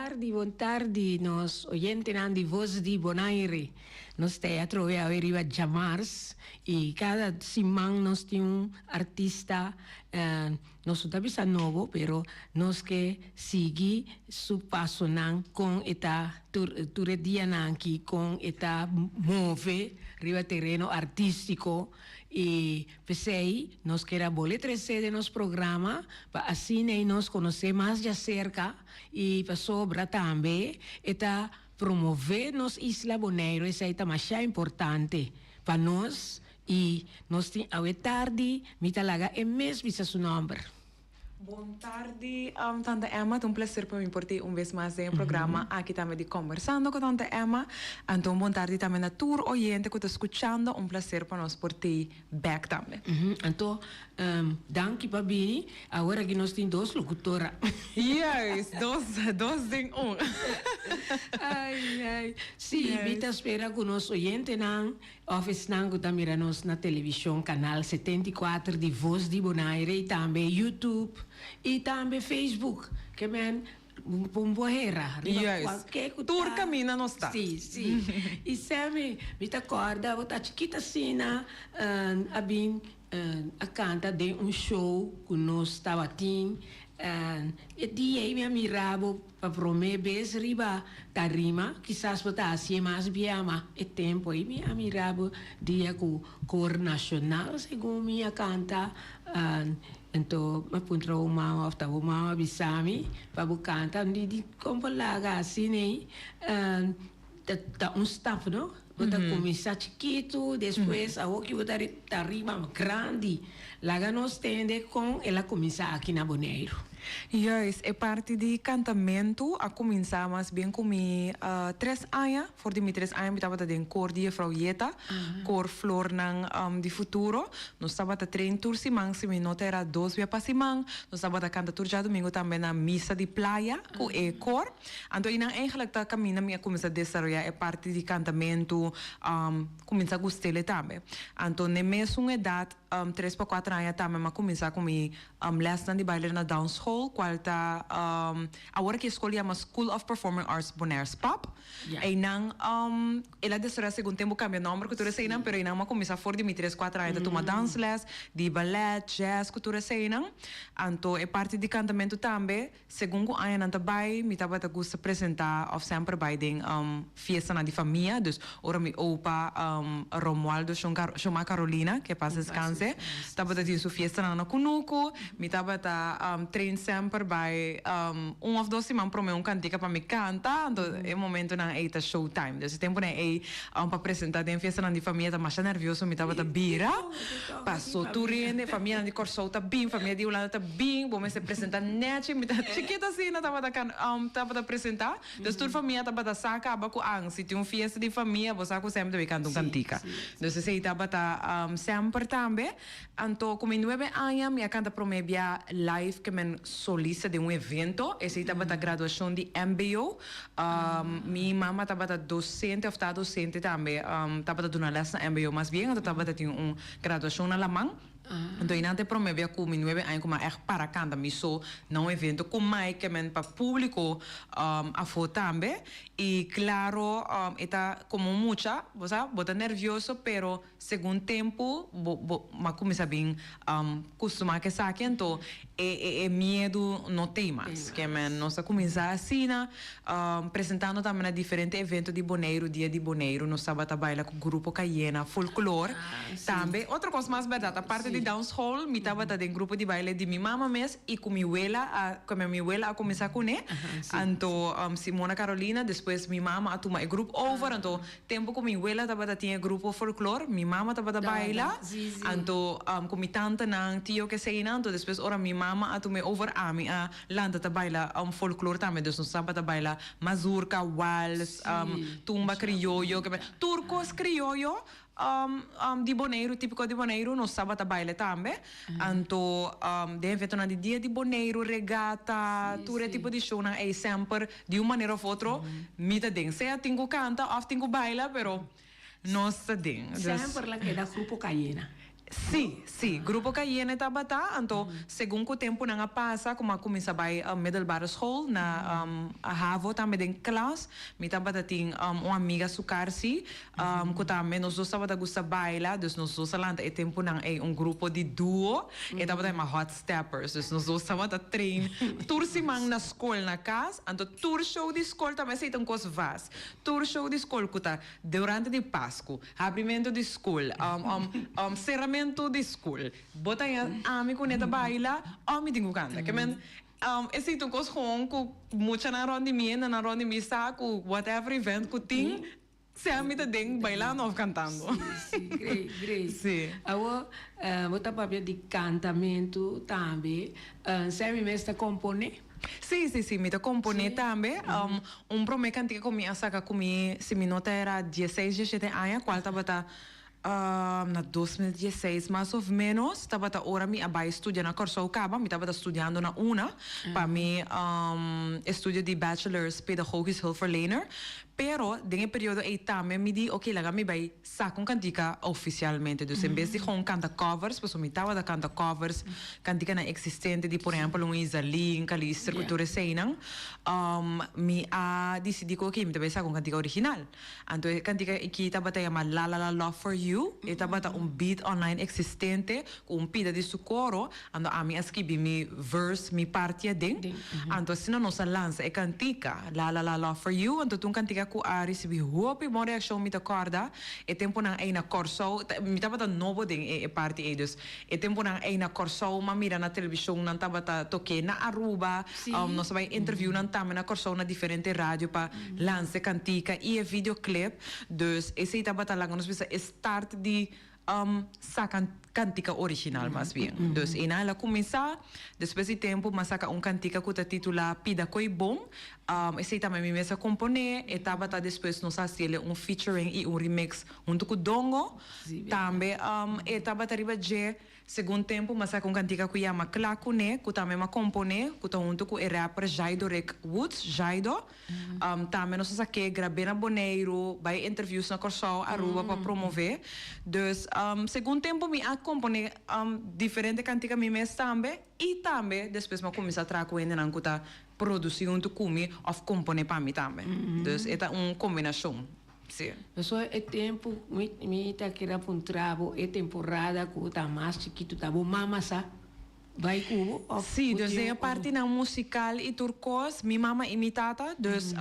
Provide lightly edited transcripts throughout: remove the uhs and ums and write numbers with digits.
tardi, bon tardi nos oyentenan di Voz di Bonaire. Nos ta atrobe awe riba djamars y cada siman nos tin un artista, nos no ta bisa nobo pero nos ke sigui su pasonan con e ta tur tur e dianan aki con e ta move riba tereno artistico y P'esei, nos kier a bole trese den nos programa pa asina ei nos konosé mas djaserka i pasobra tambe e ta promové nos isla Boneiru, esei ta masha importante pa nos i nos tin awe tardi mi ta laga e mes bisa su nòmber. Bon tardi Tante Emma, ta un placer pa mi por tei un bes mas den e programa aki tambe di Combersando cu Tante Emma. Anto un bon tardi tambe na tur oyente cu ta scuchando, un placer pa nos por tei bek tambe. Anto danki pa bini, awor aki nos tin dos locutora. Juist, dos, dos den un. Ai ai, si, mi ta spera cu nos oyentenan Of esnan ku ta mira nos na televishon kanal 74 di Voz di Bonaire i tambe YouTube i tambe Facebook. Ke men bo bo hera riba Juist. kualke ku ta. Tur kaminda nos ta. Si, si. I Sammy, mi ta kòrda bo ta chikit asina a bin a kanta den un show ku nos tabatin. E dia ei mi a mira bo. Pa promé bes riba tarima, kisas bo ta hasié mas bia, ma e tempu ei mi a mira bo dia ku kor nashonal segun mi a kanta, anto mi a puntra bo mama òf ta bo mama a bisa mi pa bo kanta, mi di kon por laga asina ei, ta un stap no, bo ta kuminsá chikitu despues awoki bo ta tarima grandi, laga nos tende kon el a kuminsá aki na Boneiru. Juist, e parti di kantamentu a kuminsá mas bien ku mi tres aña. For di mi tres aña mi tabata den kor di Jefrou Yeta, kor Flornan di Futuro. Nos tabata train tur siman, si mi no ta era dos bia pa siman. Nos tabata kanta tur djadumingu tambe na misa di playa ku e kor. Anto einan eigenlijk ta kaminda mi a kuminsá desaroyá e parti di kantamentu, kuminsá gust'el tambe. Anto n'e mesun edat, tres pa kuater aña tambe mi a kuminsá ku mi Lesnan di baile na Dansschool, cual ta awor aki e school yama School of Performing Arts Bonaire, SPAB. Eynan el a desaroya segun tempo cambia nomber cu tur eseynan, pero eynan mi a cuminsa for di mi tres cuater aña ta tuma dansles, di ballet, jazz cu tur eseynan. Anto e parti di cantamento tambe. Segun ku añanan ta bai, mi tabata gusta presentá òf semper bai den fiestanan di famia. Dus ora mi opa Romualdo Shon Shoma Carolina, ke pas deskanse, tabata tin su fiestanan na kunuku, mi tabata train semper bai un òf dos siman promé un kantika pa mi kanta. Anto e momentunan ei ta show time. Dus e tempunan ei pa presentá den fiestanan di famia ta masha nèrvioso mi tabata bira. Paso tur hende, famianan di Kòrsou ta bin, famia di Hulanda ta bin, bo mester presentá nèchi. Mi ta chikito asina tabata kan tabata presentá. Dus tur famia tabata sa kaba ku an si tin un fiesta di famia bo sa ku semper ta bin kanta un kantika. Dus esei tabata semper tambe. Anto ku mi nuebe aña mi a kanta promé bia live ke men solista den un evento. Esei tabata graduashon di mbo. Mi mama tabata docente of ta docente tambe, tabata duna les na mbo mas bien, anto tabata tin un graduacion na Laman. Anto einan ta e prome bia cu mi nuebe aña cu mi a echt para canta mi so na un evento cu mic ke men pa publico afo tambe. Y claro e ta como un mucha, bo sa, bo ta nervioso pero Segun tempu bo bo a kuminsá bin kustumá ku esaki anto e e e miedu no tei mas. Ke men nos a kuminsá asina presentando tambe na diferente evento di Boneiru, Dia di Boneiru nos tabata baila ku Grupo Cayena Folklor tambe. Otro kos mas bèrdat aparte di dansschool mi tabata den grupo di baile di mi mama mes i ku mi wela a ku mi wela a kuminsá kuné anto Simona Carolina despues mi mama a tuma e grup over anto Tempu ku mi wela tabata tin e grupo folklor, mi mama tabata baila, anto ku mi tantanan, tio keseinan, anto despues ora mi mama a tuma e over ami a lanta ta baila folklor tambe, dus nos tabata baila mazurka, wals, tumba krioyo, tur kos krioyo di Boneiru, tipiko di Boneiru, nos tabata baila tambe. Anto den eventonan di Dia di Boneiru, regata, tur e tipo di shownan ei semper di un manera of otro mi ta den. Sea tin ku kanta of tin ku baila, pero nos ta den. Semper la keda Grupo Cayena. Sí, sí. Grupo Cayenne tabata, anto segun ku tempunan a pasa, ku mi a kuminsá bai middelbare school na havo tambe den klas, mi tabata tin un amiga su kar sí, ku tambe nos dos tabata gusta baila, dus nos dos a lanta e tempunan ei un grupo di duo, e tabata yama Hot Steppers, dus nos dos tabata train tur siman na skol na kas, anto tur show di skol tambe esei ta un kos vas, tur show di skol ku ta durante di Pasku. Habrimentu di skol, seramentu di skol. Bo ta haña ami ku ne ta baila òf mi tin ku kanta. Ke men esei ta un kos gewoon ku muchanan rònt di mi, hendenan rònt di mi sa ku whatever event ku tin, sea mi ta den bailando òf kantando. Sí, sí, great, great. Sí. Awor, bo ta papia di kantamentu tambe. Sea mi mes ta komponé? Sí, sí, sí, mi ta komponé tambe. Un promé kantika ku mi a saka ku mi, si mi no ta era dieseis, diesshete aña, kual tabata na 2016 mas of ménos, tabata ora mi a bai studia na Kòrsou kaba, mi tabata studiando na una pa mi estudio di bachelors pedagogisch hulpverlener. Pero den e periodo ei tambe mi di, oke, laga mi bai saka un kantika ofisialmente. Dus en bes di gewoon kanta covers, pasobra mi tabata kanta covers, kantikanan eksistente di por ehèmpel un Izaline, Calister ku tur eseinan, mi a disidí ku oke mi ta bai saka un kantika original. Anto e kantika aki tabata yama La La La Love For You, e tabata un beat online eksistente ku un pida di su koro, anto ami a skibi mi verse, mi parti aden. Anto asina nos a lansa e kantika La La La Love For You, anto ta un kantika ku a risibí hopi bon reakshon mi ta kòrda e tempunan ei na Kòrsou, mi tabata nobo den e parti ei, dus e tempunan ei na Kòrsou m'a mira na televishon nan tabata tok'é na Aruba, nos a bai interview nan tambe na Kòrsou na diferente radio pa lansa e kantika i e videoclip, dus esei tabata laga nos bisa e start di saka kantika original mas bien. Dus einan el a kuminsá, despues di tempu m'a saka un kantika ku ta titulá Pida Koi Bon, esei tambe mi mes a komponé, e tabata despues nos a hasiel un featuring i un remix huntu ku Dongo, tambe e tabata riba dje. Segun tempu m'a saka un kantika ku yama Kla Kuné, ku tambe m'a komponé, ku ta huntu ku e rapper Jaidorick Woods, Jaido. Tambe nos a sak'é grab'é na Boneiru, bai interviews na Kòrsou, Aruba pa promové. Dus, segun tempu mi a komponé diferente kantika mi mes tambe i tambe despues m'a kuminsá traha ku hendenan ku ta produsí huntu ku mi òf komponé pa mi tambe. Dus e ta un kombinashon. Sí. Pasobra e tempu mi mi ta kere a puntra bo e temporada ku bo ta mas chikitu ta bo mama sa bai ku bo òf Sí, bo dus tin den e un partinan musikal i tur kos, mi mama i mi tata, dus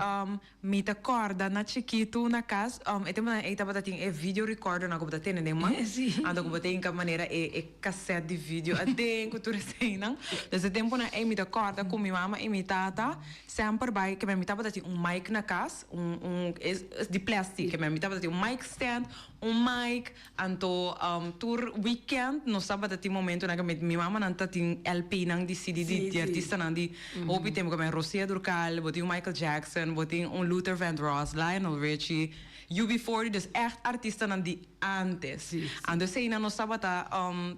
mi ta kòrda na chikitu na kas, e tempunan ei tabata tin e video recordernan ku bo ta tene den man, Sí. anto ku bo ta hinka manera e e kasèt di video aden ku tur eseinan. Dus e tempunan ei mi ta kòrda ku mi mama i mi tata Semper bai ke mi tabata tin un mic na kas, un un es di plastic ke mi tabata tin un mic stand, un mic, anto tur weekend nos tabata tin momentonan ke mi mamanan ta tin LP nan di CD di di artistanan di hopi tempo ke Rocío Dúrcal, bo tin un Michael Jackson, bo tin un Luther Vandross, Lionel Richie, UB40, dus echt artistanan di antes. Anto eseinan nos tabata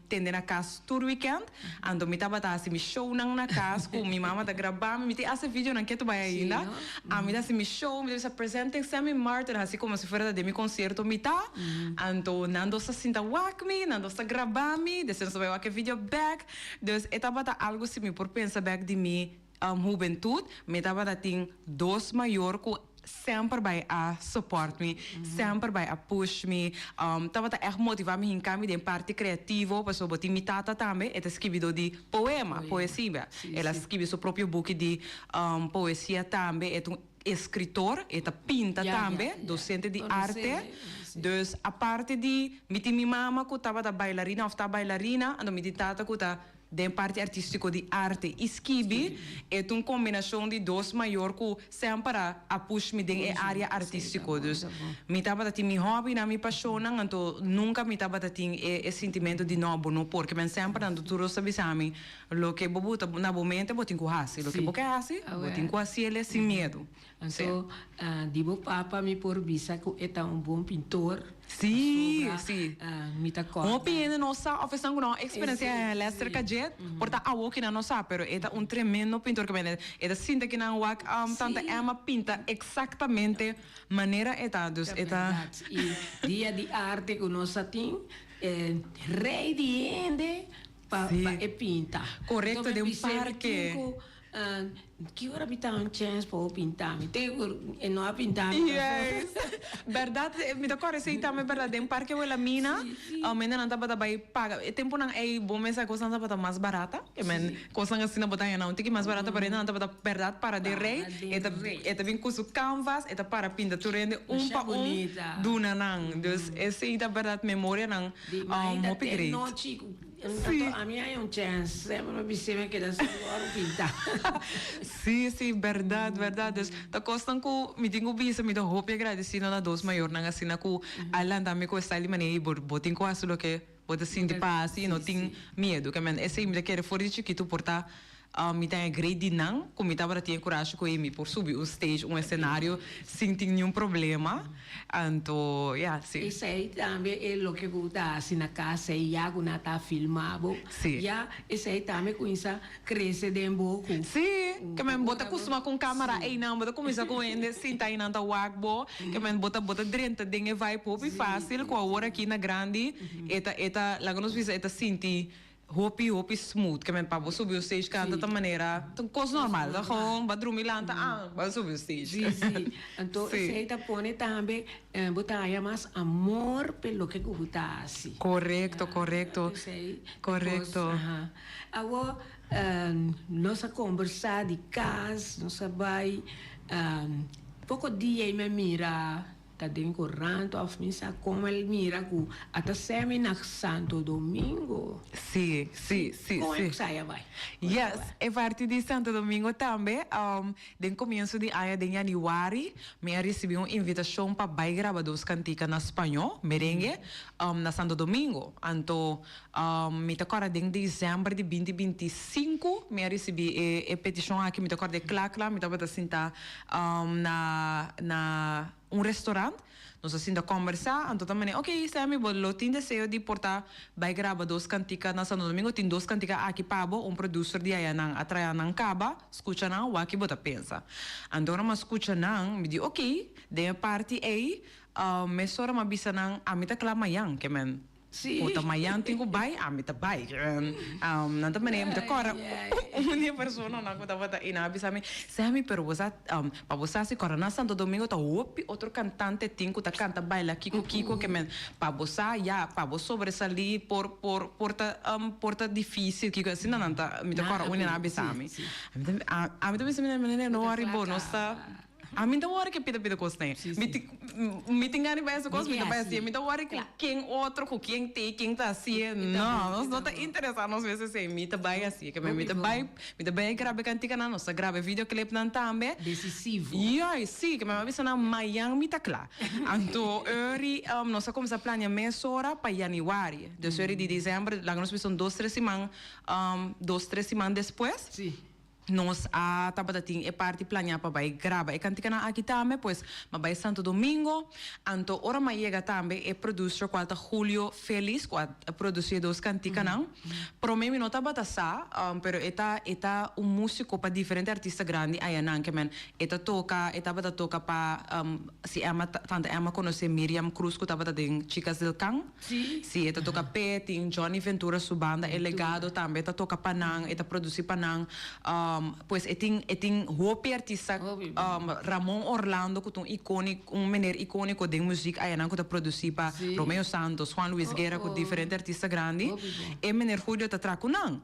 tende na kas tur weekend. Anto mi tabata hasi mi shownan na kas ku mi mama ta graba mi. Mi tin hasta videonan ketu bai ainda. Ami ta hasi mi show, mi ta bisa presenting Sammy Martin, hasi komo si fuera ta den mi konsierto mi ta. Anto nan dos ta sinta wak mi, nan dos ta graba mi, despues nos ta bai wak e video bek. Dus e tabata algu si mi por pensa bek di mi hubentut, mi tabata tin dos mayor ku semper bai a support mi, semper bai a push mi, tabata echt motiva mi hinca mi den parti creativo, pasobra bo tin mi tata tambe, e ta skibido di poema, poesia, el a skibi su propio buki di poesia tambe, e ta un escritor, e ta pinta tambe, docente di arte, dus aparte di mi tin mi mama cu tabata bailarina of ta bailarina, anto mi tin tata cu ta Den parti artístiko di arte i skibi, e ta un kombinashon di dos mayor ku semper a a push mi den e área artístiko. Dus mi tabata tin mi hòbinan, mi pashonnan, anto nunka mi tabata tin e e sintimentu di no, bo no por. Ke men semper nan tur dos ta bisa mi, loke bo buta na bo mente bo tin ku hasi, loke bo ke hasi, bo tin ku hasiel sin miedu. Anto di bo papa mi por bisa ku e ta un bon pintor. Sí, pasobra sí. mi ta kòrda. Hopi hende no sa òf esnan ku no a eksperensiá Lester Kajet por ta awo kinan no sa, pero e ta un tremendo pintor ke bende e ta sinta kinan wak Tanta Emma pinta eksaktamente manera e ta, dus e ta. I dia di arte ku nos a tin. Rei di hende pa e pinta. Korekto, den un parke. Ki ora mi ta un chèns pa bo pinta mi? Te ku e no a pinta mi. Yes. Bèrdat, mi ta kòrda esei tambe bèrdat. Den parke Wilhelmina, hendenan tabata bai paga. E tempunan ei bo mester kosnan tabata mas barata. Ke men kosnan asina bo ta haña nan un tiki mas barata, pero hendenan tabata bèrdat para den rei. E ta e ta bin ku su canvas, e ta para pinta tur hende un pa un duna nan. Dus esei ta bèrdat memorianan hopi great. Anto ami haña un chèns, semper mi bis'é mi a keda sin wòrdu pintá. Sí, sí, bèrdat, bèrdat. Dus ta kosnan ku mi tin ku bisa, mi ta hopi agradesido na dos mayornan asina ku a lanta mi ku e style di manera ei bo bo tin ku hasi loke bo ta sinti pa hasi i no tin miedu. Ke men esei mi ta kere for di chikitu por ta Mi ta e great di nan ku mi tabata tin e kurashi ku mi por subi un stage, un esenario sin tin niun problema. Anto, ya, si. Esei tambe e loke ku ta hasi na kas ei ya ku nan ta filma bo. Si. Ya esei tambe kuminsa krese den bo ku. Si, ke men bo ta kustuma ku un kamera einan, bo ta kuminsa ku hende sinta einan ta wak bo, ke men bo ta bo ta drenta den e vibe hopi fasil ku awor aki na grandi e ta e ta laga nos bisa e ta sinti Hopi hopi smooth ke men pa bo subi un stage kanta ta manera ta un kos normal ta gewoon ba drumi lanta ah ba subi un stage. Si si anto esei ta pone tambe bo ta haya mas amor pe loke ku bo ta hasi. Korekto korekto korekto. Awor nos a kombersa di kas nos a bai poko dia i mi a mira. Ta den corant of mi sa como el mira cu a ta semi na Santo Domingo. Sí, sí, sí, Con sí. e cos aya bay? Yes, e parti di Santo Domingo tambe. Den comienso di aña, den januari, mi a ricibi un invitacion pa bay graba dos cantica na spañó, merengue, na Santo Domingo. Anto, mi ta corda den december di binti 25 mi a ricibi e e peticion aki, mi ta corda e cla cla, mi tabata sinta na na un restaurant nos a sinta combersa anto ta mane ok Sammy bo lo tin deseo di por ta bay graba dos cantica na Santo Domingo tin dos cantica aki pa bo un producer di aya nan a traha nan caba scucha nan wak bo ta pensa anto ora mi a scucha nan mi di ok den e parti ey mesora mi a bisa nan ami ta cla mayan ke men. Sí. Ku ta mayan tin ku bai, ami ta bai. Nan ta manera mi ta kòrda un di e personanan ku tabata ei nan a bisa mi, Sammy, pero bo sa, pa bo sa si kòrda na Santo Domingo ta hopi otro kantante tin ku ta kanta baila kiko kiko ke men pa bo sa ya pa bo sobresalí por por por ta por ta difísil kiko asina nan ta mi ta kòrda un di nan a bisa mi. Ami ta bisa mi nan no wòri bo nos ta. Ami ta wòri ke pida pida kos nei. Mi tin mi tin gana di bai hasi kos, mi ta bai hasié. Mi ta wòri ku ken otro, ku ken te, ken ta hasié. No, nos no ta interesá nos mes esei. Mi ta bai hasié. Ke mi ta bai, mi ta bai graba e kantikanan, nos ta graba e videoclipnan tambe. Desisivo. Juist, sí. Ke mi a bisa nan mayan mi ta kla. Anto ori nos a kuminsá plania mesora pa yanüari. Dus ori di desèmber, laga nos bisa un dos tres siman, dos tres siman despues. Sí. Nos a tabata tin e parti planeá pa bai graba e kantikanan aki tambe, pues m'a bai Santo Domingo. Anto ora m'a yega tambe e producer kual ta Julio Feliz ku a produsí e dos kantikanan. Promé mi no tabata sa, pero e ta e ta un músiko pa diferente artista grandi ayanan ke men e ta toka e tabata toka pa si Emma tanta Emma konosé Miriam Cruz ku tabata den Chicas del Can. Sí. Sí, e ta toca p'e, tin Johnny Ventura su banda El Legado tambe ta toca pa nan, e ta produci pa nan. Pues e tin e tin hopi artista, Ramon Orlando cu ta un iconi un meneer iconico den muziek ayanan cu ta produci pa Romeo Santos, Juan Luis Guerra cu diferente artista grandi, e meneer Julio ta traha cu nan.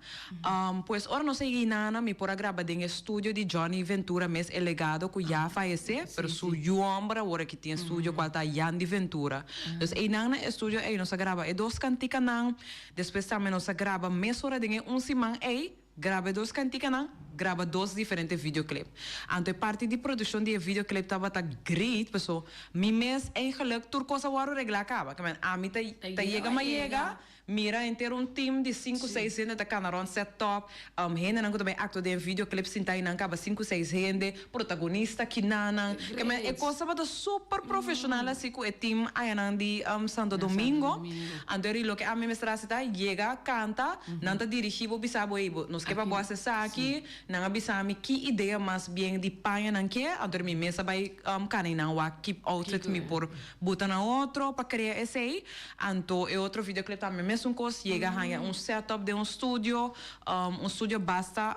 Pues ora nos a yega inana mi por a graba den e studio di Johnny Ventura mes El Legado cu ya a fayece pero su yu homber awor aki tin e studio cual ta Yandy Ventura. Dus einan na e studio ei nos a graba e dos kantikanan, despues tambe nos a graba mesora den e un siman ei, graba e dos kantikanan, graba dos diferente videoclip. Anto e parti di produkshon di e videoclip tabata great paso mi mes eigenlijk tur kos a wòrdu reglá kaba. Ke men ami ta ta yega ma yega Mira henter un team di sinku seis hende ta kana rond set top, hendenan ku ta bai aktua den e videoclip sinta einan kaba sinku seis hende, protagonista kinanan. Ke men e kos tabata super profeshonal asi ku e team ayanan di Santo Domingo. Anto eri loke ami mester hasi ta yega kanta, nan ta dirigi bo bisa bo ey bo nos ke pa bo hasi esaki, Nan a bisa mi ki idea mas bien di paña nan ke, anto mi mes a bai kana i nan wak ki outfit mi por buta na otro pa krea esei. Anto e otro videoclip tambe mesun kos, yega haña un setup den un studio, un studio basta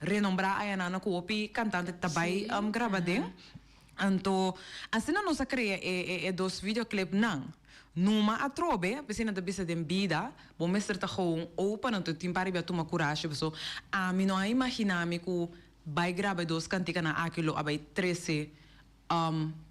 renombrá ayanan ku hopi kantante ta bai graba den. Anto asina nos a krea e e dos videoclipnan. Numa atrobe, p'esei nan ta bisa den bida, bo mester ta gewoon open, anto tin par di bia tuma kurashi paso ami no a imaginá mi ku bai graba e dos kantikanan aki lo a bai trese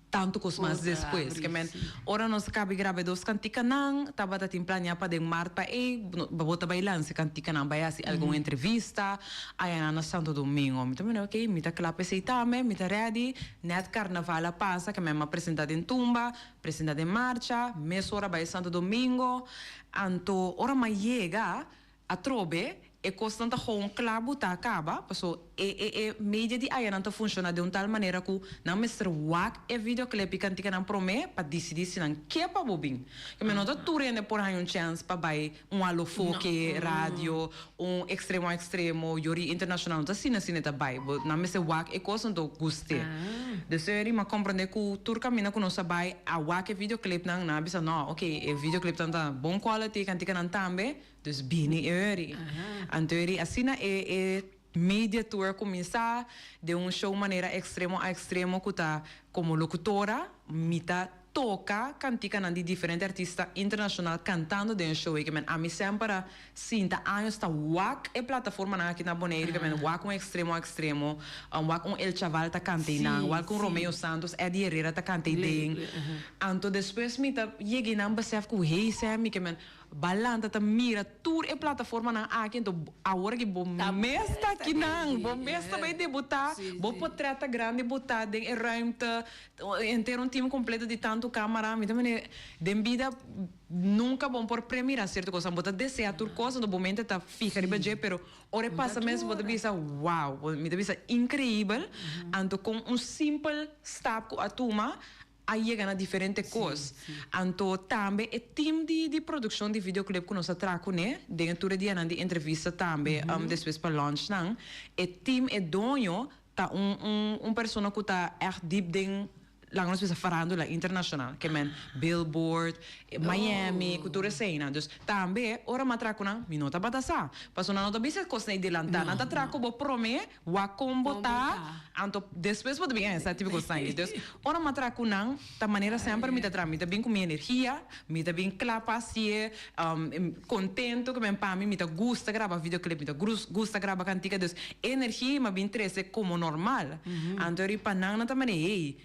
tantu kos mas despues. Ke men, ora nos a kaba di graba e dos kantikanan, tabata tin planeá pa den mart pa ei bo ta bai lansa e kantikanan, bai hasi algun entrevista ayanan na Santo Domingo. Mi ta mira, ok, mi ta kla pa esei tambe, mi ta ready. Nèt karnaval a pasa, ke men mi a presentá den tumba. Presenta den marcha, mesora bai Santo Domingo, anto ora m'a yega atrobe e kosnan ta gewoon kla buta kaba, paso e e e media di ayanan ta funciona den un tal manera ku nan mester wak e videoclip i kantikanan prome pa disidi si nan ke pa bo bin. Ke men no ta tur hende por haña un chèns pa bai un Alofoke, radio, un Extremo a Extremo, Yori Internacional, no ta asina asina e ta bai. Bo nan mester wak e kos anto gust'é. Dus eri m'a komprondé ku tur kaminda ku nos a bai a wak e videoclipnan, nan a bisa no, ok, e videoclipnan ta bon quality, e kantikanan tambe, dus bini eri. Anto eri asina e e media tour a kuminsá den un show manera Extremo a Extremo ku ta komo lokutora mi ta toka kantikanan di diferente artista internashonal kantando den e show ei. Ke men ami semper a sinta años ta wak e plataformanan aki na Boneiru ke men wak un Extremo a Extremo, wak un El Chaval ta kanta einan, wak un Romeo Santos, Eddie Herrera ta kanta eiden. Anto despues mi ta yega einan besef ku hey Sammy ke men Balanta ta mira tur e plataformanan aki, anto awor aki bo mes ta akinan, bo mes ta bai debutá, bo potret ta grandi botá den e ruimte, henter un team completo di tantu camara, mi ta mane den bida nunca bo por premira cierto cos, bo ta desea tur cos, anto bo mente ta fiha riba dje, pero ora e pasa mes bo ta bisa wow, mi ta bisa increibel, anto con un simpel stap cu a tuma a yega na diferente kos. Anto tambe e team di di produccion di videoclip ku nos a traha kuné den e tur e dianan di entrevista tambe despues pa launch nan, e team e doño ta un un un persona ku ta ègt diep den laga nos bisa farandula internashonal ke men Billboard, Miami ku tur eseinan. Dus tambe ora mi a traha ku nan mi no tabata sa pasobra nan no ta bisa e kosnan ei delantá nan ta traha ku bo promé Wak kon bo ta, anto despues bo ta bin esa tipo kosnan aki. Dus ora mi a traha ku nan, ta manera semper mi ta traha. Mi ta bin ku mi energia, mi ta bin kla pa hasié, kontento ku men pa mi, mi ta gusta graba videoclip, mi ta gusta graba kantika. Dus e energia mi a bin trese komo normal. Anto eri pa nan, nan ta manera, hey,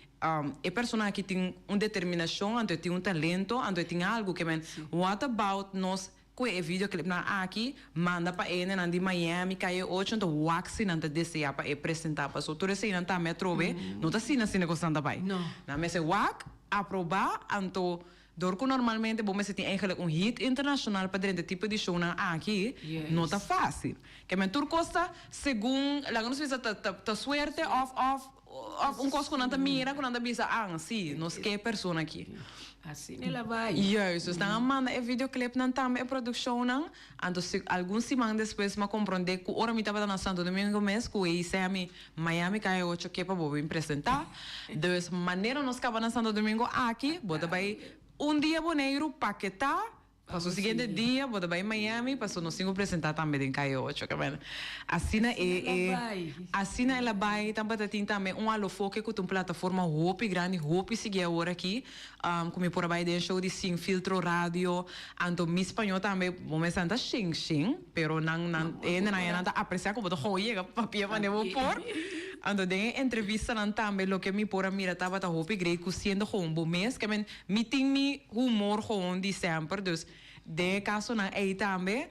e persona aki tin un determinashon, anto e tin un talento, anto e tin algu ke men, what about nos Ku e videoclipnan aki, manda pa e hendenan di Miami, Calle Ocho, anto wak si nan ta desea pa e presenta. Paso tur eseinan tambe atrobe no ta asina asina ku esnan ta bai. Nan mester wak, aproba, anto dor ku normalmente bo mester tin eigenlijk un hit internashonal pa drenta e tipo di shownan aki, no ta facil. Ke men tur kos ta segun, laga nos bisa ta ta suerte of of Of un kos ku nan ta mira ku nan ta bisa, ah, si, nos ke e persona aki. Asina el a bai. Juist, dus nan a manda e videoclipnan tambe, e produccionnan. Anto si algun siman despues mi a comprende cu ora mi tabata na Santo Domingo mes cu e Sammy Miami Calle Ocho ke pa bo bin presenta. Dus manera nos caba na Santo Domingo aki, bo ta bai un dia Boneiru paketa. Paso siguiente dia bo ta bai Miami paso nos tin ku presenta tambe den Calle Ocho ke men asina e e asina el a bai tabata tin tambe un Alofoke ku ta un plataforma hopi grandi hopi sigui awor aki ku mi por a bai den show di Sin Filtro Radio anto mi spañó tambe bo mester nan ta shin shin pero nan nan e hendenan ya nan ta apresia ku bo ta gou yega papia manera bo por anto den e entrevistanan tambe loke mi por a mira tabata hopi great ku siendo gou bo mes ke men Mi tin mi humor gewoon di semper, dus den e casonan ey tambe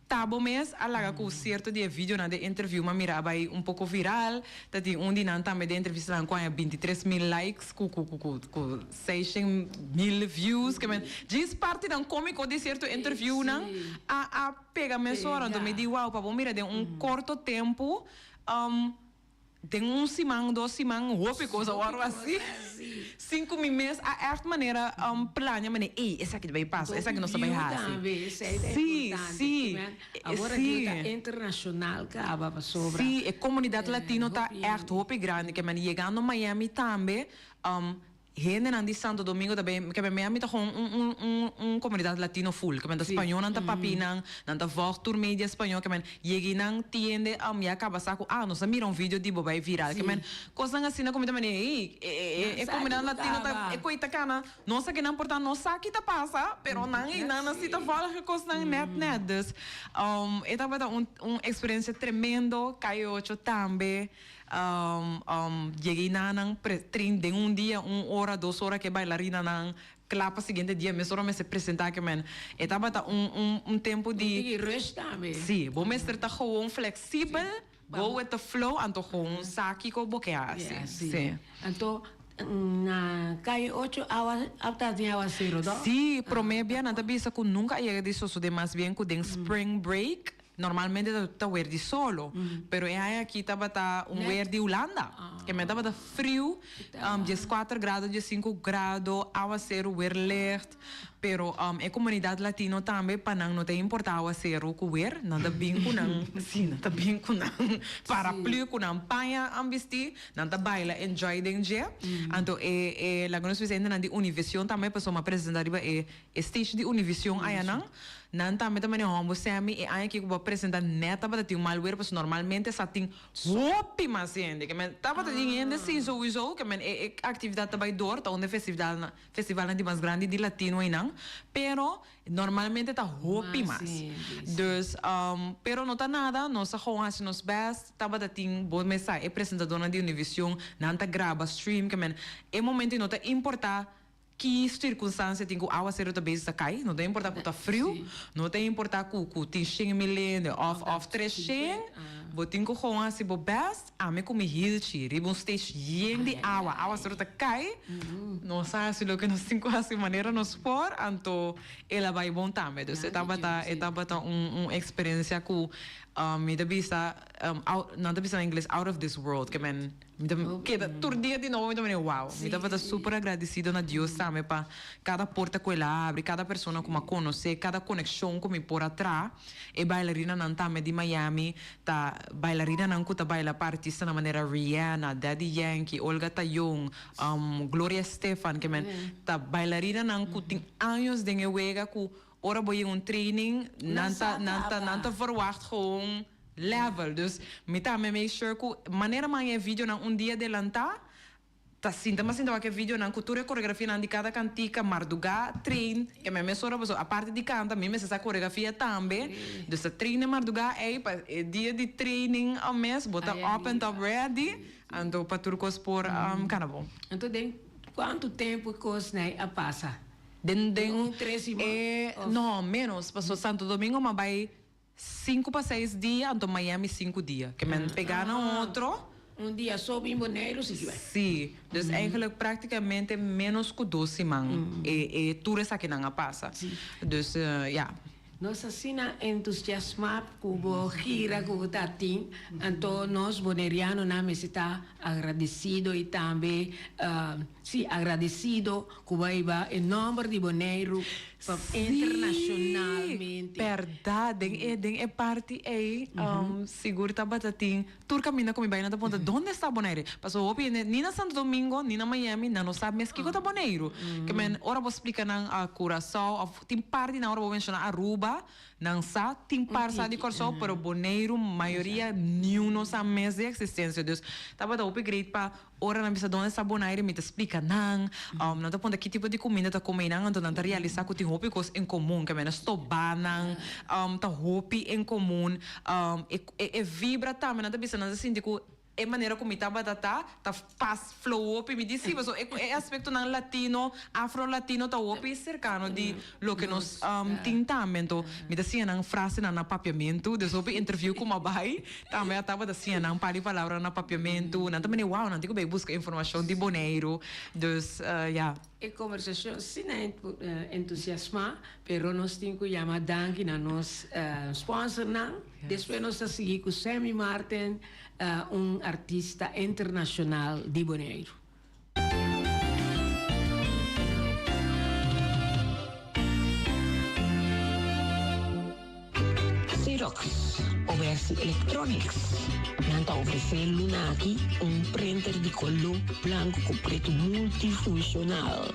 ta bo mes a laga cu cierto di e videonan den interview m'a mira a bay un poco viral, ta tin un di nan tambe den entrevistanan cu haña bintitres mil likes cu cu cu cu seishen mil views, ke men djis partinan comico di cierto interviewnan a a pega mesora, anto mi di wow pa bo mira den un corto tempo. Den un siman, 2 siman, hopi kos a wòrdu asina. Sin ku mi mes a echt manera plania manera, ei, esaki ta bai pasa, esaki nos ta bai hasi. Si. Awor aki ta internashonal kaba pasobra. Si, e komunidat latino ta echt hopi grandi. Ke men yegando Miami tambe, hendenan di Santo Domingo tambe, ke men Miami ta gewoon un komunidat latino full. Ke men ta spañónan ta papinan, nan ta volg tur media spañó. Ke men yeginan tiende ya kaba sa ku, ah, nos a mira un video di bo bai viral. Ke men kosnan asina ku mi ta manera, hey, e komunidat latino ta, e koi ta kana. Nos a kinan por ta no sa ki ta pasa, pero nan i nan a si ta volg e kosnan net net. Dus e tabata un eksperensia tremendo. Calle Ocho tambe. Yega i nan train den un dia, un ora, 2 ora ku e bailarinanan kla pa siguiente dia mesora mester presentá. Ke men e tabata un tempu di Tiki rush tambe. Si, bo mester ta gewoon fleksibel, go with the flow, anto gewoon sa kiko bo ke hasi. Si. Anto na Calle 8 awa tabatin awaseru, no? Si, promé bia nan ta bisa ku nunka a yega di sosodé, mas bien ku den spring break normalmente ta weer di solo, pero e aña aki tabata un weer di Hulanda. Ke men tabata friu, 14 grado, 15 grado, awaseru, weer licht. Pero e komunidat latino tambe, pa nan no ta importá awaseru ku weer, nan ta bin ku nan, si, nan ta bin ku nan paraplu, ku nan paña an bistí, nan ta baila, enjoy den dje. Anto e laga nos bisa hendenan di Univision tambe, pasobra mi a presentá riba e stage di Univision ayanan, nan tambe ta manera hombo semi e aña aki ku bo a presentá net tabata tin un mal weer, pasobra normalmente sa tin hopi mas hende. Ke men tabata tin hende si sowieso, ke men e aktividat ta bai dor, ta un di e festivalnan di mas grandi di latino einan, pero normalmente ta hopi mas. Dus, pero no ta nada, nos a gewoon hasi nos best. Tabata tin, bo mes sa, e presentadornan di Univision, nan ta graba stream, ke men e momento no ta importá ki sirkunstansia tin ku awaseru ta bezig ta kai, no ta importá ku ta friu, no ta importá ku tin 100.000 hende òf 300, bo tin ku gewoon hasi bo best. Ami ku mi hilchi riba un stage yen di awa, awaseru ta kai, nos a hasi loke nos tin ku hasi manera nos por, anto el a bai bon tambe. Dus e tabata un eksperensia ku mi ta bisa, out, nan ta bisa na ingles, out of this world. Ke men mi ta keda tur dia di nobo mi ta manera wow. Mi tabata super agradesido na Dios tambe pa kada porta ku el a abri, kada persona ku mi a konosé, kada konekshon ku mi por a traha. E bailarinanan tambe di Miami ta bailarinanan ku ta baila pa artistanan manera Rihanna, Daddy Yankee, Olga Tañón, Gloria Estefan, ke men ta bailarinanan ku tin años den e wega, ku ora bo yega un training nan ta verwacht gewoon level. Dus mi tambe make sure ku manera mi a haña e videonan un dia adelantá, ta sinta mas sinta wak e videonan ku tur e koreografianan di kada kantika, mardugá train, ke mi mesora, pasobra aparte di kanta mi mester sa koreografia tambe. Dus ta train e mardugá ei pa e dia di training a mes bo ta up and top, ready, anto pa tur kos por kana bon. Anto den kuantu tempu kosnan a pasa? Den Un 3 siman? No, menos, pasobra Santo Domingo m'a bai 5 pa 6 dia, anto Miami 5 dia. Ke men pegá na otro. Un dia so bin Boneiru, si bai. Si, dus eigenlijk práktikamente menos ku 2 siman e tur esakinan a pasa. Dus ja. Nos asina entusiasmá ku bo gira ku bo tatin, anto nos bonerianonan mester ta agradesido i tambe si agradesido ku bo a hiba e nòmber di Boneiru pa internashonalmente. Bèrdat, den e parti ei, sigur tabata tin tur kaminda ku mi bai nan ta puntra: "Donde está Bonaire?" Pasobra hopi hende ni na Santo Domingo ni na Miami nan no sa mes kiko ta Boneiru. Ke men ora bo splika nan Curaçao òf tin parti nan ora bo menshoná Aruba, nan sa, tin par sa di Kòrsou, pero Boneiru mayoria niun no sa mes di eksistensia. Dus tabata hopi great pa ora nan bisa: "Donde está Bonaire?", mi ta splika nan, nan ta puntra ki tipo di kuminda ta kome nan, anto nan ta realisá ku tin hopi kos en komun, ke men stobanan ta hopi en komun, e vibra tambe. Nan ta bisa nan ta sinti ku e manera ku mi tabata ta pas flow hopi. Mi di si, pasobra e aspektonan latino, afro latino ta hopi serkano di loke nos tin tambe. Anto mi ta siña nan frasenan na papiamentu, dus hopi interview ku mi a bai tambe a tabata siña nan par di palabra na papiamentu. Nan ta manera wow, nan tin ku bai buska informashon di Boneiru. Dus ja. E kombersashon asina entusiasmá, pero nos tin ku yama danki na nos sponsornan. Despues nos ta sigui ku Sammy Martin, un artista internashonal di Boneiru. Xerox Obersi Electronics nan ta ofresé luna aki un printer di koló blanku ku pretu multifunshonal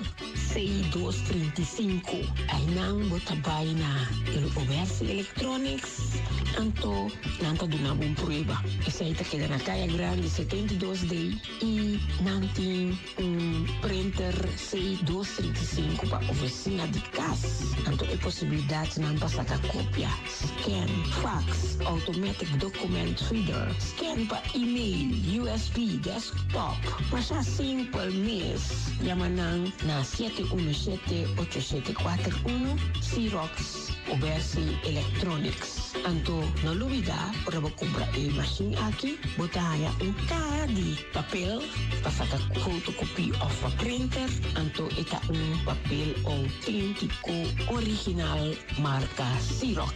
C235. Einan bo ta bai na el Obersi Electronics anto nan ta duna bo un prueba. Esei ta keda na Kaya Grandi 72 D i nan tin Un printer C dos 35 pa oficina di cas, anto e posibilidadnan pa saca copia, scan, fax, automatic document feeder, scan pa email, USB, desktop. Masha simpel mes, yama nan na siete uno shete ocho shete kuater uno, Xerox Obersi Electronics. Anto no lubida ora bo cumpra e machine aki, bo ta haya un caha di. Papel pa saka fotokopie òf pa printer, anto e ta un papel outéntiko original marka Xerox.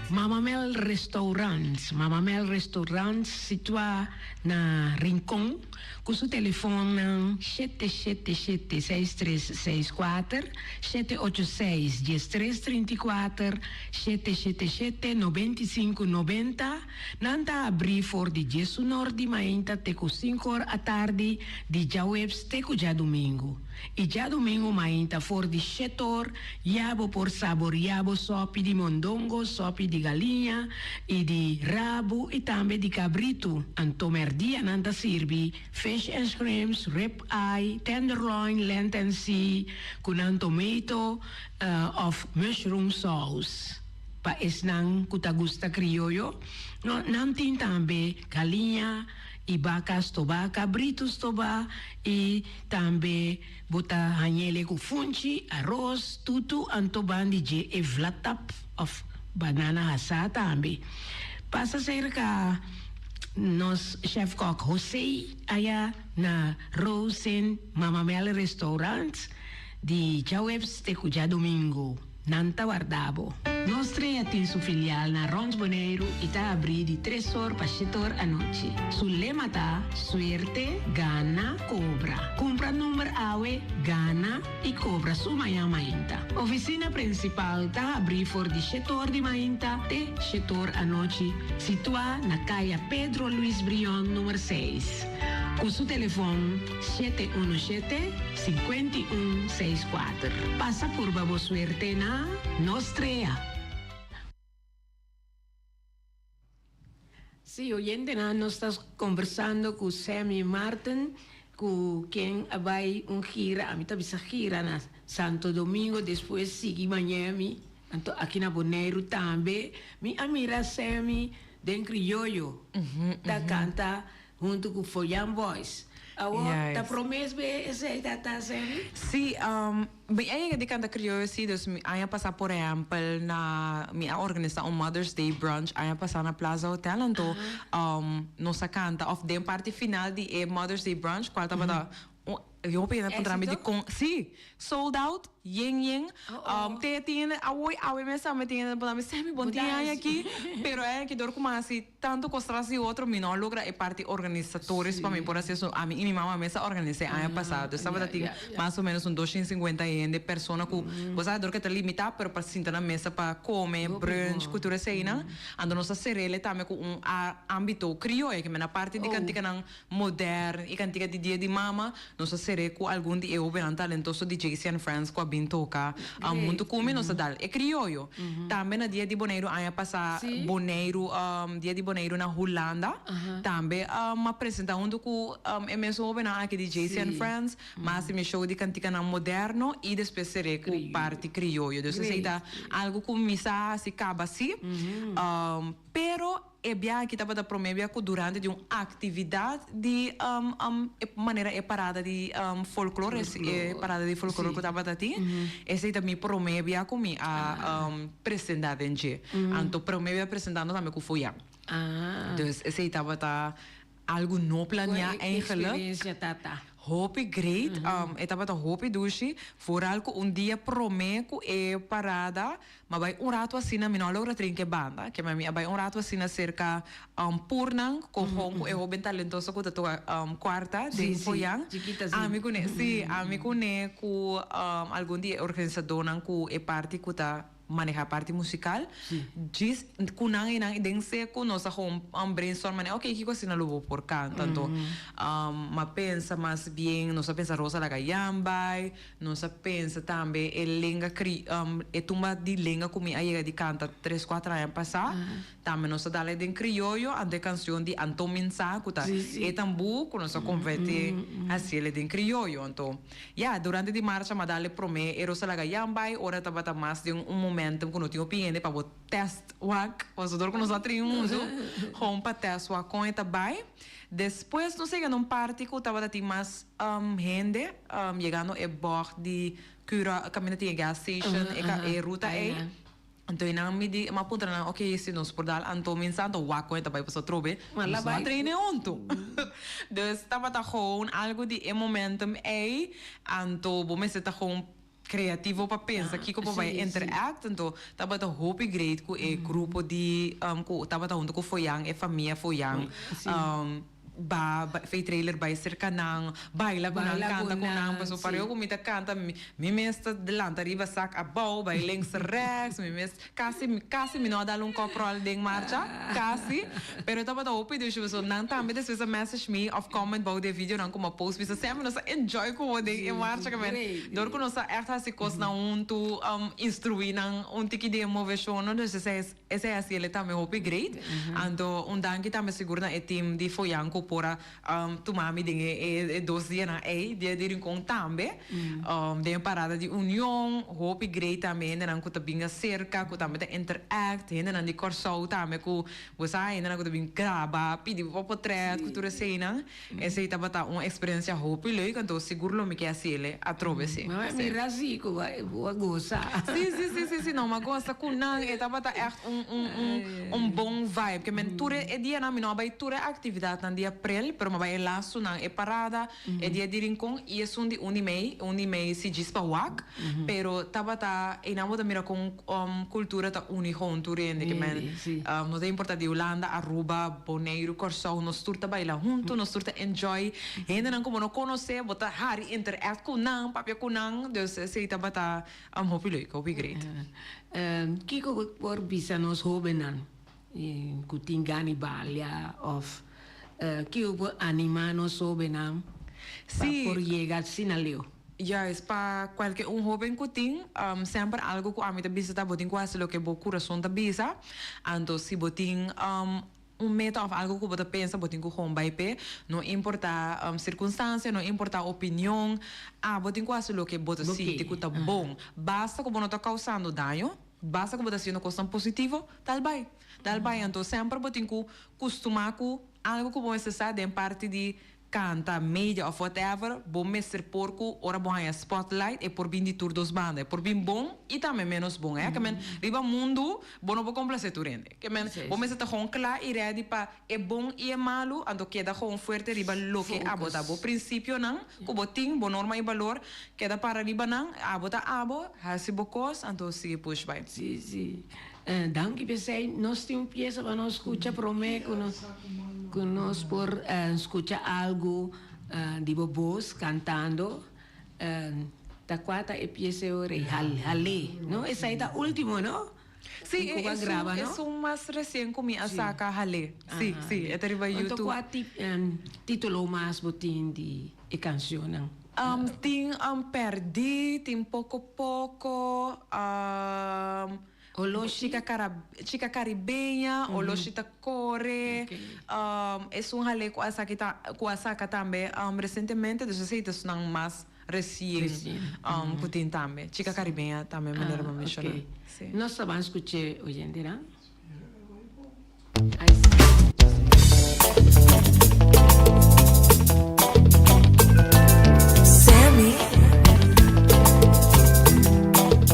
Mama Mel Restaurant, Mama Mel Restaurant situá na Rincon ku su telefonnan 777 6364, 786 1334, 777 9590, Nan ta abrí for di diesunor di mainta te ku sinkor atardi di djaweps te ku djadumingu. I djadumingu mainta for di shetor ya bo por saboriá bo sòpi di mondongo, sòpi di galiña i di rabu i tambe di kabritu. Anto mèrdia nan ta sirbi fish and shrimps, rib eye, tenderloin, land and sea ku nan tomato òf mushroom sauce. Pa esnan ku ta gusta krioyo, no, nan tin tambe galiña i baka stobá, kabritu stobá i tambe bo ta hañ'ele ku funchi, aros, tutu, anto ban di dje e vlatap òf banana hasá tambe. Pasa serka nos chèfkòk José aya na Rosen Mama Mel Restaurant di djaweps te ku djadumingu. Nan ta warda bo. Nos Strea tin su filial na Rond Boneiru i ta abrí di tres or pa shete or anochi. Su lema ta, Suerte, gana, kobra. Kumpra number awe, gana i kobra su mañan mainta. Ofisina prinsipal ta habrí for di shete or di mainta te shete or anochi, situá na Kaya Pedro Luis Brion number seis. Ku su telefon. 717 51 64. Pasa purba bo suerte na Nos Trea. Sí, oyentenan, nos ta conversando cu Sammy Martin, cu ken a bay un gira, ami ta bisa gira na Santo Domingo, despues sigui Miami, anto aki na Boneiru tambe. Mi a mira Sammy den Criollo ta canta Huntu ku Foyan Boys. Awor ta promé be esei ta ta Sammy? Sí, mi a yega di kanta krioyo sí, dus mi aña pasá por ehèmpel na mi a organisá un Mother's Day brunch aña pasá na Plaza Hotel anto nos a kanta òf den parti final di e Mother's Day brunch kual tabata un hopi hende a puntra mi dikon sí sold out. Yen yen. Te tin hende awoy awe mes tambe tin hende ta puntra mi Sammy bon tin aña aki pero e aki dor ku mi a hasi tantu kos tras di otro mi no a logra e parti organisatoris pa mi por hasi eso ami i mi mama mes a organisa e aña pasado dus tabata tin mas o menos un doshen sinkuenta hende persona ku bo sa dor ke ta limita pero pa sinta na mesa pa kome brunch ku tur eseinan anto nos a serele tambe ku un ambito krioyo ke men a parti di kantikanan Modern i kantika di Dia di Mama, nos a ser'é ku algun di e hobennan talentoso di JC and Friends ku a bin toka huntu ku mi, nos a dal e krioyo. Tambe na Dia di Boneiru aña pasá, Boneiru, Dia di Boneiru na Hulanda, tambe m'a presentá huntu ku e mesun hobennan aki di JC and Friends, m'a hasi mi show di kantikanan moderno i despues ser'é ku parti krioyo. Dus esei ta algu ku mi sa hasi kaba sí, pero. E biaha aki tabata promé bia ku durante di un aktividat di e manera e parada di folklor, e parada di folklor ku tabata tin, esei ta mi promé bia ku mi a presentá den dje. Anto promé bia presentando tambe ku Foyan. Dus esei tabata algu no planeá eigenlijk. Ku e eksperensia ta ta? Hopi great, e tabata hopi dushi, vooral ku un dia prome ku e parada, m'a bai un ratu asina, mi no a logra trinka e banda, ke mi a bai un ratu asina serka Purnan, kojon ku e hoben talentoso ku ta toka kuarta den Foyan, ami kuné, si, ami kuné ku algun di e organisadónan ku e parti ku ta maneha parti musical djis cu nan eynan y den seco nos a gewoon brainstorm manera ok kico asina lo bo por canta anto m'a pensa mas bien nos a pensa Rosa laga Jan bay nos a pensa tambe e lenga cri e tumba di lenga cu mi a yega di canta tres cuatro aña pasa tambe nos a dal den crioyo anto e cancion di Anton Minsa cu ta e tambu cu nos a converti haciele den crioyo anto Ya, durante di marcha m'a dal e promé e Rosa laga Jan bai ora tabata mas den un momentum ku no tin hopi hende pa bo test wak, pasobra dor ku nos a train huntu, gewoon pa test wak kon e ta bai. Despues nos yega na un parti ku tabata tin mas hende, yegando e bògt di Cura kaminda tin e gas station, e ruta ei. Anto e nan mi di, m'a puntra nan, ok, si nos por dal anto mi santo wak con e ta bay paso atrobe, nos no a traine hunto. Dus tabata gewoon algo di e momentum ey, anto bo mester ta gewoon creativo pa pensa kico bo bay interact, anto tabata hopi great cu e grupo di cu tabata hunto cu Foyan, e famia Foyan. Ba fei trailer bai serka nan, baila ku nan, kanta ku nan, pasobra pareu ku mi ta kanta mi mes ta lanta riba sak abou, bai links rechts, mi mes kasi kasi mi no a dal un kopròl den marcha, kasi, pero e tabata hopi dushi pasobra nan tambe despues a message mi òf comment bou di e videonan ku mi a post bisa Sammy nos a enjoy ku bo den e marcha kimen dor ku nos a ègt hasi kosnan huntu, instruí nan un tiki di e moveshon no, dus esei Esei a hasiel e tambe hopi great. Anto un danki tambe sigur na e team di Foyan ku por a tuma mi den e dos dianan ei, dia di Rincon tambe, den e parada di Union. Hopi great tambe hendenan ku ta bin aserka, ku tambe ta interact, hendenan di Kòrsou tambe ku bo sa hendenan ku ta bin graba, pidi bo pa potret ku tur eseinan. Esei tabata un experiencia hopi leuk, anto sigur lo mi ke haciele atrobe si. Ma mira si cu bo a goza. Si, si, si, si, si, no, m'a goza cu nan, e tabata echt un, un, un, un bon vibe. Ke men tur e dianan mi no a bay tur e actividadnan di april, pero m'a bay e lastunan, e parada, e dia di Rincon y esun di un di mei, un di mei si djis pa wak, pero tabata, eynan bo ta mira con cultura ta uni gewoon tur hende, ke men no ta importa di Hulanda, Aruba, Boneiru, Kòrsou, nos tur ta baila huntu, nos tur ta enjoy. Hendenan ku bo no konosé, bo ta hari interact ku nan, papia ku nan. Dus esei tabata hopi leuk, hopi great. Kiko bo por bisa nos hóbennan ku tin gana di balia òf kiko por animá nos hóbennan pa por yega asina leu? Juist, pa kualke un hóben ku tin, semper algu ku ami ta bisa ta bo tin ku hasi loke bo kurason ta bisa. Anto si bo tin un meta òf algu ku bo ta pensa bo tin ku gewoon bai p'e, no importá sirkunstansia, no importá opinion, abo tin ku hasi loke bo ta sinti ku ta bon. Basta ku bo no ta kousando daño, basta ku bo ta hasiendo kosnan positivo, dal bai. Dal bai. Anto semper bo tin ku kustumá ku algu ku bo mester sa den parti di canta, media of whatever, bo mester por cu ora bo haña spotlight e por bin di tur dos banda. E por bin bon y tambe menos bon. Eh, ke men riba mundu bo no por complace tur hende. Ke men bo mester ta gewoon cla y ready pa e bon y e malu, anto keda gewoon fuerte riba loke abo ta. Bo principionan cu bo tin, bo norma y balor, keda para riba nan, abo ta abo, haci bo cos, anto sigui push bai. Sí, sí. Danki p'esei. Nos tin un piesa pa nos skucha promé ku nos ku nos por skucha algu di bo bos kantando. Ta kua ta e piesa e ora ei? Halé, no? Esei ta último, no? Sí, e esun esun mas resien ku mi a saka Halé. Sí, sí, e ta riba YouTube. Anto kua título mas bo tin di e kanshonnan? Tin Pèrdí, tin Poko Poko. Oloshi. Chica cara chica caribeña, oloshi ta core, esun hale cu a saki ta cu a saca tambe recientemente, dus esey ta esnan mas recien cu tin tambe. Chica caribeña tambe manera bo a menciona. Si. Nos ta ban scuche oyentenan. Sammy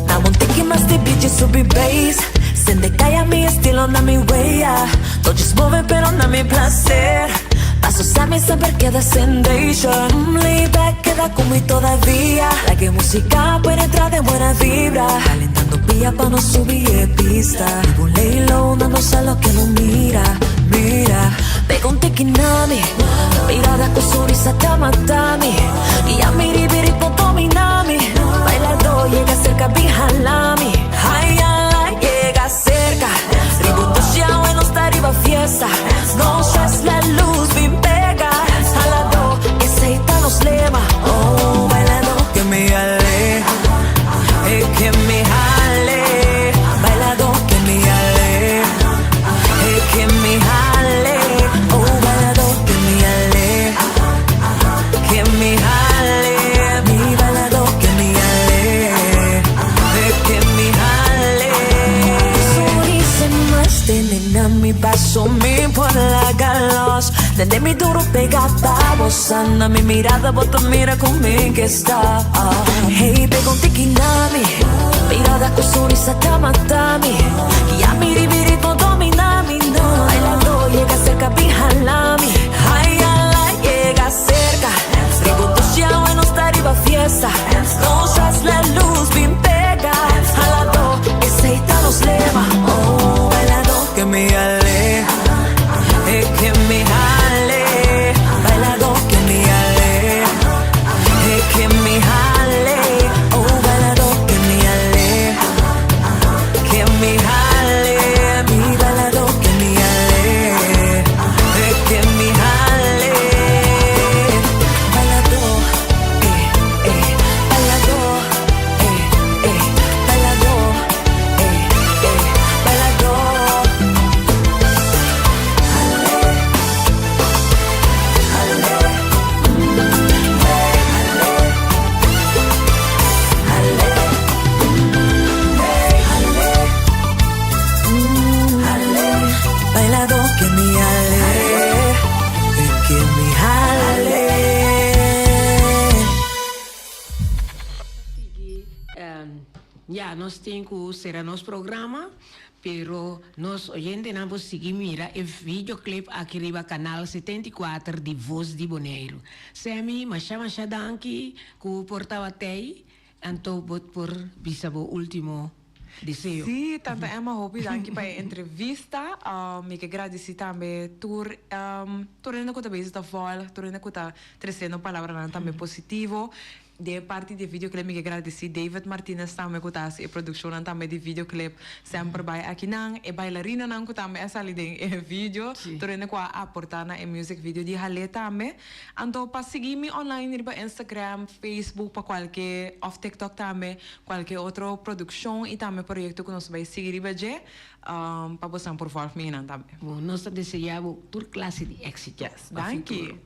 Dame un tiki mas di beat y subi bass Sende calla mi estilo na mi way, yeah. Noches move pero na mi placer. Paso sa mi semper keda sensation. Lay back, keda cu mi todavia. Laga e musica penetra den buena vibra. Calentando pia pa nos subi e pista. Riba un lay low, nan no sa loke no mira, mira. Pega un tiki na mi. Mirada cu sonrisa ta mata mi. Guia mi riba e ritmo domina mi. Bailado yega cerca bin hala mi. Ay, ala, yega cerca. Riba un doshiao e nos ta riba fiesta. Nos es la luz bin pega. Halado, esey ta nos lema. Oh, bailado que mi ale. Eh, que mi hale. Bailado que mi ale. Eh, que mi hale. Oh, bailado que mi ale. Que mi hale. Mi bailado que mi ale. Eh, que mi hale. Sonrisa mas tene na mi paso mi por laga los. Tende mi duro pega pa bo sana mi mirada bo ta mira con mi que sta. Hey, pega un tiki na mi. Mirada cu sonrisa ta mata mi. Guia mi riba e ritmo domina mi no. Bailando yega cerca bin hala mi. Ay, ala, yega cerca. Riba un doshiao e nos ta riba fiesta. Nos es la luz bin pega. Halado, esey ta nos lema. Oh, bailado que mi ale. Eh, que mi hale. Bailado que mi ale. Eh, que mi hale. Oh, bailado que mi ale. Que mi hale. Mi bailado que mi ale. Eh, que mi hale. Bailado, eh, eh, bailado, eh, eh, bailado, eh, eh, bailado. Hale, hale, hey, hale, hale, hale, hale, bailado que mi ale, eh, que mi hale. Ya, nos tin ku sera nos programa, pero nos oyentenan por sigui mira e videoclip aki riba Canal 74 di Voz di Boneiru. Sammy, masha masha danki ku por tabatei, anto bo por bisa bo ultimo deseo. Sí, Tanta Emma, hopi danki pa e entrevista. Mi ke gradisí tambe tur tur hende ku ta bezig ta vòlg, tur hende ku ta tresiendo palabranan tambe positivo. Den e parti di e videoclip mi ke gradisí David Martinez tambe ku ta hasi e produkshonnan tambe di videoclip semper bai akinan, e bailarinanan ku tambe a sali den e video, tur hende ku a aportá na e music video di Halé tambe. Anto pa sigui mi online riba Instagram, Facebook pa kualke òf TikTok tambe, kualke otro produkshon i tambe proyekto ku nos bai sigui riba dje, pa bosan por vòlg mi einan tambe. Bon, nos ta deseá bo tur klase di éksito pa futuro. Danki.